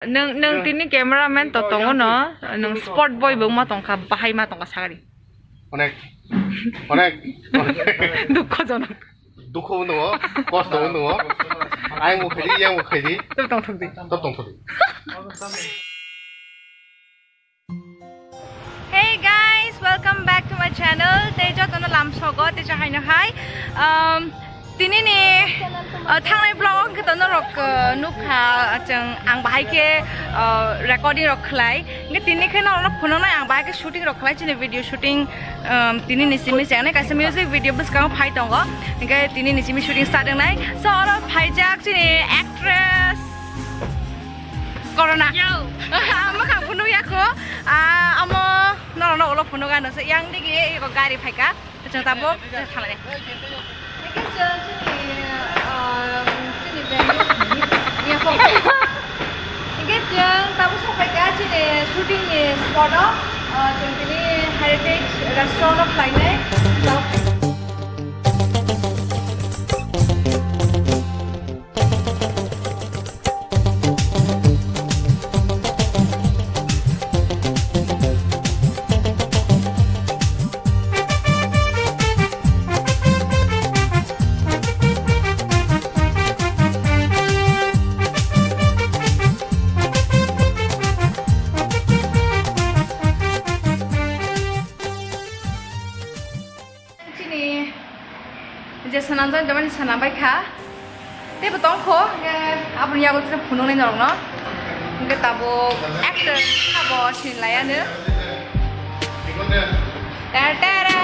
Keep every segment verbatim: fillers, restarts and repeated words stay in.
Nwng, nwng tini cameraman to tongo no, nwng sport boy bo wngma tongkha, bahai ma tongkha sagari. Onek, onek, onek. Dukhojonok. Dukho bo tongo, kosto bo tongo. Ayang bo khaidi, yang bo khaidi. Tab tongthokdi. Tab tongthokdi. Hey guys, welcome back to my channel. Tei jotono lamsogo, tei haino hai. Um, tini ni, uh, thangnai vlog wngkha to norok, uh, nukha, chwng ang bahai khe, uh, recording rok khlai. Hingke tini khe norok phunuknai ang bahai khe shooting rok khlai, chini video shooting, um, tini ni simi cheng nai kaisa music video bwskango phai tongo. Hingke tini ni simi shooting start wngnai. So, oro phaijak chini actress. Corona. Yo. Mwkhang phunuk ya kho. Ah, amo norok no ulo phunuk ano se yang digi ego gari phaika. Chwng tabuk thalai. Hingke chwng chini, ah, chini venue. Ya kho. Hingke chwng tabuk sokphaika chini shooting ni spot o. Ah, chwng tini Heritage Restaurant o khlainai. Chini je sanam jani tamani sanam bai kha. Tei bo tong kho, hingke aboni yago tei phunuknai norokno. Hingke tabuk actor sabo sinlaiya no. Ta ta ra!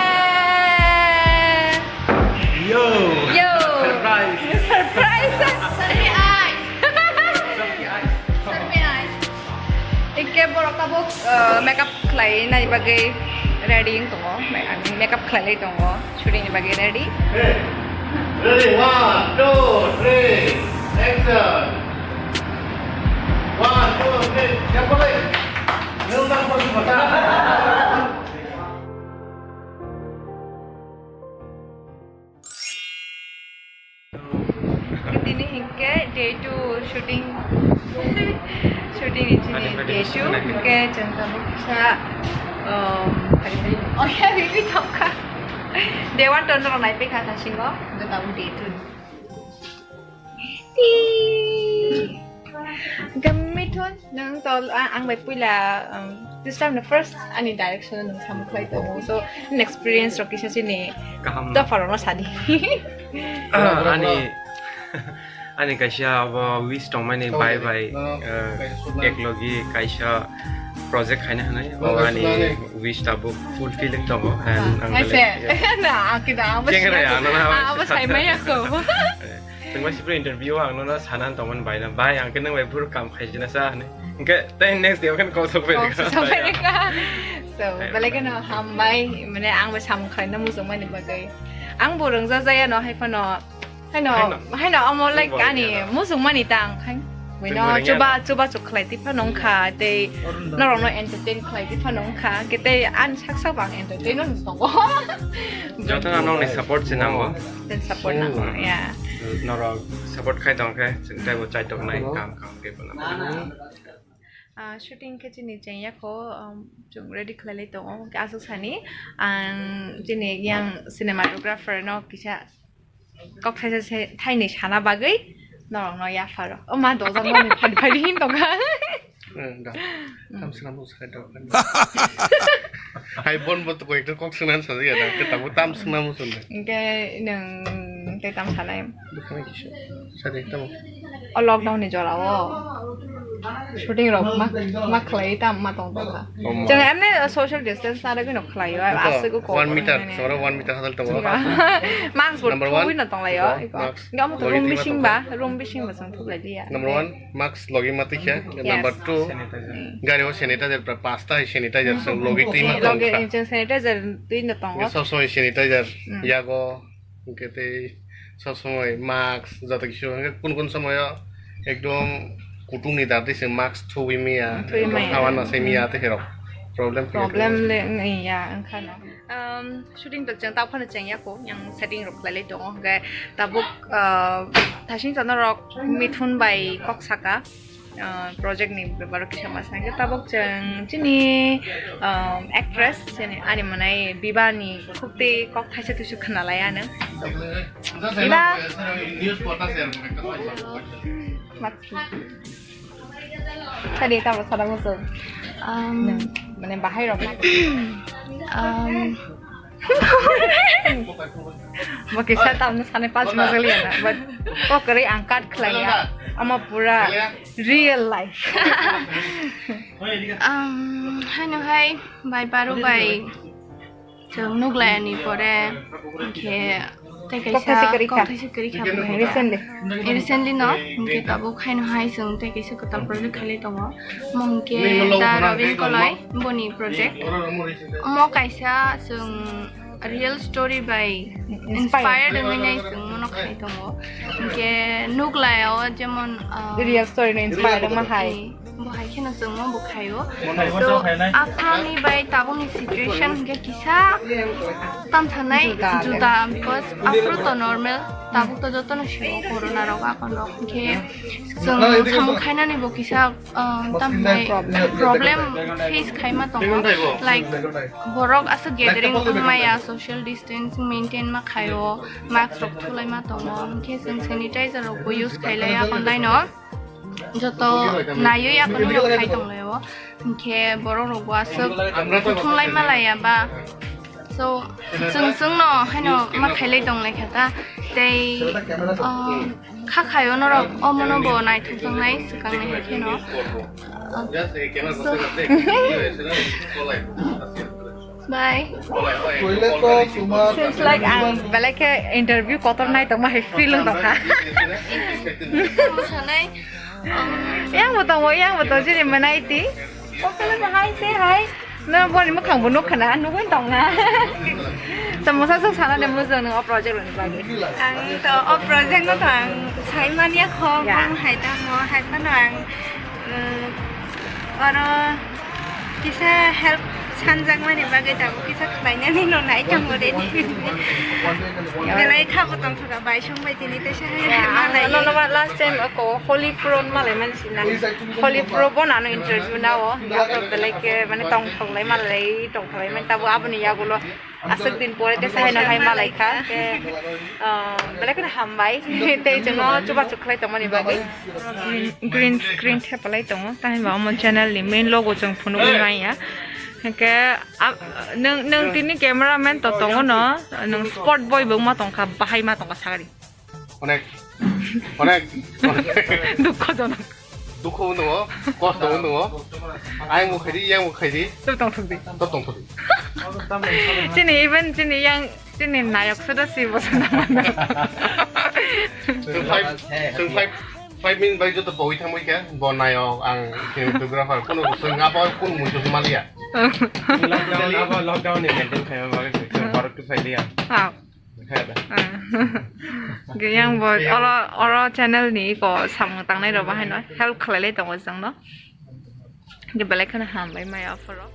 Yo! Yo! Surprise! Surprise! Surprise! Surprise! Hingke borok tabuk, uh, makeup khlai nai bagwi ready wng tongo. Makeup khlai lai tongo. Shooting ni bagwi ready. Ready, one, two, three, action. One, two, three, jump for it. Kneel down for the photo. Tini hingke day two shooting, shooting ni chini day two hingke chwng tabuk kisa, um, oya rimi thokha. Day one to norok nai pekha thasingo, hingke tabuk day two. Ti. Hingke mithun. Nang tol, a-, ang bai puila, um, this time the first ani direction nang samung khlai tongo. So, ani experience rok kisa chini kaham. Dopha rokno sadi. Ah, ani, ani kaisa abo wish tongmani bai bai, uh, eklogi kaisa project khaina hwnwi. O ani wish tabuk fulfilling tongo. And ang belai, yeah. Na, ang kida, ang bo chengrai, ano na, ang bo saimaya ko. Tengma sipre interview ang nono sanan tongmani bai na, "Bai, ang khe nang bai buru kam khaijina sa," hwnwi. Hingke tei next day khe kok sok bai rikha. Kok sok bai rikha. So, belai kheno hambai, mane ang bai samung khlaina muchungmani bagwi. Ang bo rwngja jaya no, hai phano, haino, haino, haino amo like ani muchungmani tang, hai. Buino chuba, chuba chuk khlai twi phano wngkha, tei norokno entertain khlai twi phano wngkha, hingke tei ani sak sak bo ang entertain no tongo. Jotono nokni support se nango. Then support nango, yeah. Norok support khai tong khe, chwng teibo chai tongnai, kam, kam khe bono. Ah, shooting khe chini chengya kho, um, chwng ready khlai lai tongo, hwnkhe aswk sani ang chini yang cinematographer no kisa kok thaisa se thainwi sana bagwi norokno yapharo. O ma dojak mani phari phari hin tongkha. Eh, da. Tam swnam bo sakai da. Hai bon bo to koi kok swnam sa ya da. Ke tabo tam swnam bo swnam. Hingke nwng tei tam sanai. Bukhana kisa. Sadi tamo. O lockdown ni jora o shooting rok ma, ma khlai tam ma tong tong kha. Chwng emne social distance na rwgwi no khlai o. Aswk go one meter, sora one meter hadal tamo. Mask bo thubui no tong lai o. Mask. Nga mo room bising ba, room bising ba chwng thup lai dia. Number one. Mask logi ma twi khe. Yes. Number two, sanitizer. Gari o sanitizer pra pasta hai sanitizer song logi twi ma tong kha. Logi sanitizer twi no tongo. Sob somoi sanitizer yago, hwnkhe tei sob somoi mask joto kisu, hwnkhe kun kun somoyo ekdom kutung ni dati se mask thuwi miya, thuwi ekdom miya. Hawa na se miya te herok problem khe. Problem le ya wngkha no. Um, shooting to cheng tao phano cheng yako, yang setting rok khlai lai tongo, hwnkhe tabuk, uh, thasing chana rok Mithun bai kok saka. ah, project ni bebaro kisa ma sa hwnkhe tabuk chwng chini, ah, actress chini ani mwnai Biba ni khukti kok thaisa thuisu khna lai anw. Biba. Tadi tamo sada musu. Um, mane bahai rok na. Um, Bo kisa tamno sanai panch bajak liya na, but kok kwrwi ang cut khlaiya. Ama pura real life. Um, haino hai bai paru bai chwng nuglai ani pore, hwnkhe tei kok thaisa kaisa kwrwi kha. Kok thaisa kwrwi kha bo hai. Recently. Recently no, hwnkhe tabuk haino hai chwng tei kaisa kwtal project khailai tongo. Omo hwnkhe Da Robin Koloi boni project. Omo kaisa chwng real story bai inspire wngwi nai chwng mono khai tongo. Hwnkhe nuglai o jemon, ah, real story no inspire wngma hai. Bo hai kheno chwngmo bo khaio. So, aphuruni bai tabukni situation hwnkhe kisa tamthanai juda, because aphuru to normal, tabuk to jotono sio corona rok akon rok. Hwnkhe chwng samung khainani bo kisa, ah, tamthanai problem face khaima tongo. Like, borok aswk gathering wngmaya, social distance maintain ma khaio, mask rok thulaima tongo. Hwnkhe chwng sanitizer rok bo use khailai akon daino. Joto naiwi aphano no khai tonglaio. Hwnkhe borok rok bo aswk thunglai malaiya ba. So, chwng chwngno haino ma khailai tonglai kha ta. Tei, ah, kha khaio norok omono bo naithok tongnai swkang ni hai kheno. Ah, so, Bye. Seems like ang belai khe interview kotor nai tongma hai feel wng tongkha. Mosanai. Yang bo tongo, yang bo tong chini mwnai ti. Kokolo hi, say hi. No, boni mwkhang bo nukha na, nugwi tongna. Tamo sa sa sana de mujung nung o project rokni bagwi. Ang to o project no to ang sai manya kho, bang hai tamo, hai phano ang, um, oro kisa help sanjakmani bagwi tabuk kisa khlainani no nai tongo ready. Belai kha bo tongthok bai song bai tini tei sa hai malai. Ano no last time ako Holy Pro malai mansi na. Holy Pro bo nano interview na o. Ako belai ke mane tongthok lai malai tongthok lai mane tabuk aboni yagulo. Aswk din pore tesa haino hai malai kha, khe, ah, belai kheno hambai. Tei chwngno chubachu khlai tongmani bagwi. Green, green screen thepalai tongo, tamhinba omo channel ni main logo chwng phunugwi manya. Hinkhe, ah, nwng, nwng tini cameraman to tongo no, nwng sport boy bo wngma tongkha, bahai ma tongkha sagari. Onek, onek, onek. Dukhojonok. Dukho wngtong o, kosto wngtong o. Ayang bo khaidi, yang bo khaidi. Tei tongthok di. Tei tongthok di. Chini even chini yang, chini nayok soda si bo sana mano. Chwng five, chwng five, five minute bai joto pogwi thangbai kha. Bo nayok, ang videographer, kuno chwng apa kuno muitu maliya. Lockdown, abo lockdown ni maintain khaima bagwi chwng borok tu phailiya. Ah. Yang bo oro, oro channel ni ko samung tangnai rok bahai no help khlai lai tongo chwng no. Belai kheno hambai maya aphuru.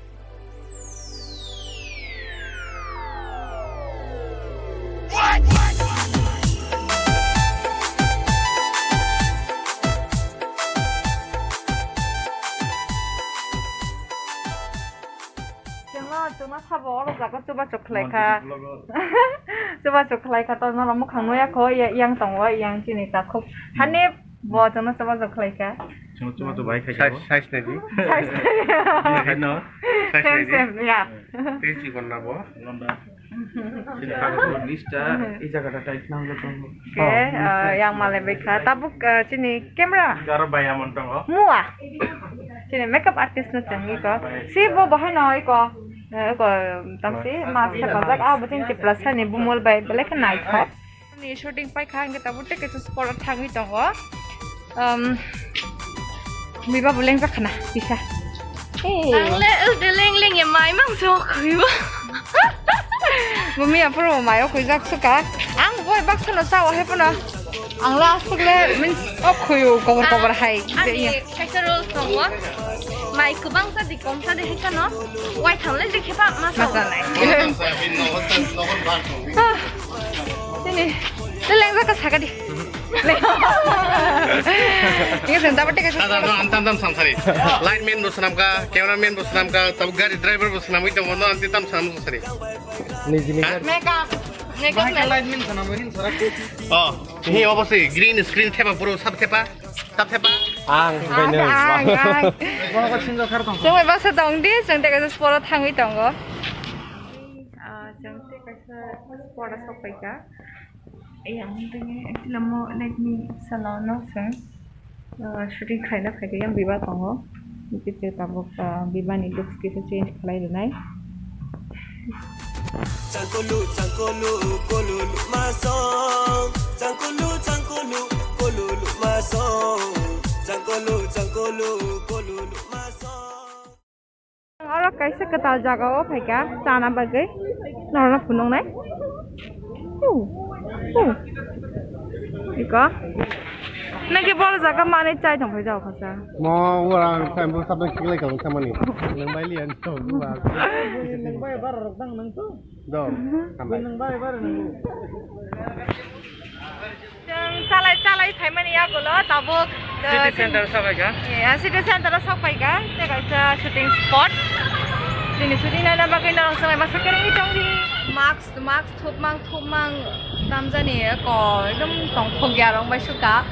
Chwngno, chwngno sabo oro jaga chubachu khlai kha. Chubachu khlai kha, to norok mwkhang nuya kho, ya-, yang tongo, yang chini takhuk. Hani bo chwngno chubachu khlai kha. Chwngno chubachu bai khai kha. Size, size nai di. Size nai. Hai no. Size nai di. Same, same, ya. Tei chikon na bo. Chini kagoj bo list ta, ei jaga ta tight nang jagao. Ke, ah, yang malai bai kha. Tabuk, ah, chini camera. Aro bai amon tongo. Mua. Chini makeup artist no chwng iko. Si bo bahai no iko. Eh, iko tamsi mask ta pajak. Ah, bo chini Tiprasa ni bumol bai belai khe naithok. Ni shooting pai kha, hingke tabuk tei kaisa spot o thangwi tongo. Um, Biba bo lengjak khna, kisa. Hey. Ang le, uh, de leng leng ya mai mang so khwi bo. Bo miya phuru mai o khwijak suka. Ang boi baksa no sa o hai phano. Ang la asuk le, means, o khwi o kobor kobor hai. Ani kaisa rules tongo. Mai kwbang sa di, kom sa di, hai phano. Wai tham le di khe ba ma sa. Ma sa nai. Ah, sini. De lengjak ka saka di. Ini sen dapat tiga Tata no antam tam samsari. Lineman bo swnamkha, cameraman bo swnamkha, tab gari driver bo swnamwi tongo, no anti tam sam samsari. Niji niji. Makeup. Makeup man. Oh, ini apa sih? Green screen thepa, bro, sab thepa. Sab thepa. Ang, Ang, bener. Ang, ang. Bawa ka sinjo kar tong. Chwng bai basa tong di, chwng tei kaisa spot o thangwi tongo. Ah, chwng tei kaisa spot o sok paikha. Ayang tini filmo let me salon no sir. Ah, shooting khaina phaikha yang biba tongo. Niki tabuk, ah, biba ni looks kisa change khlai rwnai. Changkulu, changkulu, kululu masong. Changkulu, changkulu, kululu masong. Changkulu, changkulu, kululu masong. Oro kaisa kwtal jaga o phaikha chana bagwi. Norokno phunuknai. Hu, hu. Iko. Nang khe boro jaga manwi chai tong phai jao khasa. Mo ora ang time bo sabda kiklai kang khamani. Nang bai lian to buwa. Nang bai bar rok dang nang to. Do. Hambai. Nang bai bar nang. Chwng chalai chalai phaimani yagulo tabuk, City eh, Center sokphaikha. Eh, City Center o sokphaikha. Tei kaisa shooting spot. Chini shooting naina bagwi norok chwng bai masa kwrwngwi tongdi. Mask, mask thupmang thupmang tamjani ko ekdom tongthok ya rong bai suka.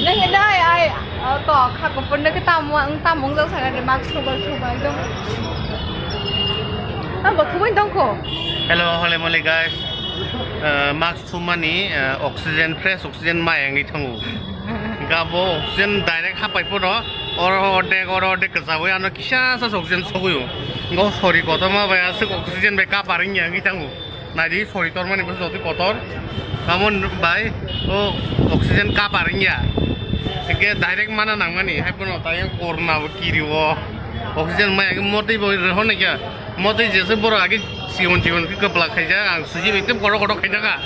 Nang nai ai, eh, ko kha kuphur nang tamo ang tamo wng jak sakani mask thupmang thupmang ekdom. Ang bo thumui tongkho. Hello, holy moly guys. Uh, mask thumani, uh, oxygen, fresh oxygen mai wngwi thango. Gabo oxygen direct hapai phano, oro ordek, oro ordek kwchawi ano kisa sa oxygen sogwi o. Go sori kotorma bai aswk oxygen bai kapar wngya wngwi thango. Naidi sori tormani bo jotoi kotor. Amon bai o oxygen kapar wngya. Eke direct mana nangmani, hai phano tayang korna bo kiri o. Oxygen mai age motwi bo rehon kya. Motwi jese borok age sigon sigon khe kwplak khaijak, ang suji bai tei kotor kotor khaijak a.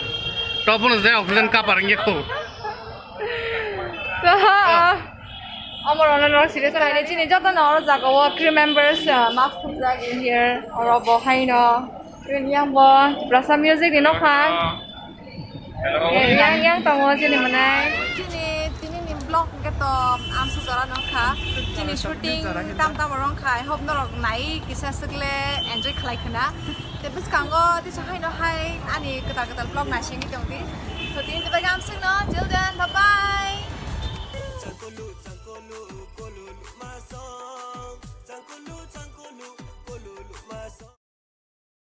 Tobono je oxygen kapar wngya kho. So, ah, omor ono norok serious khainai chini joto no oro jaga o crew members, ah, mask thupjak in here, oro bo haino. Yang bo Tiprasa music ni nokha. Yang, yang tongo chini manai. Chini tini ni vlog hwnkhe to amsa jora no kha. Chini shooting tam tam rong kha. I hope norok nai kisa swkle enjoy khlai khna. Te bwskango tisa haino hai ani kwtal kwtal vlog naisingwi tongdi. So tini ni bagwi amswkno, till then, bye bye.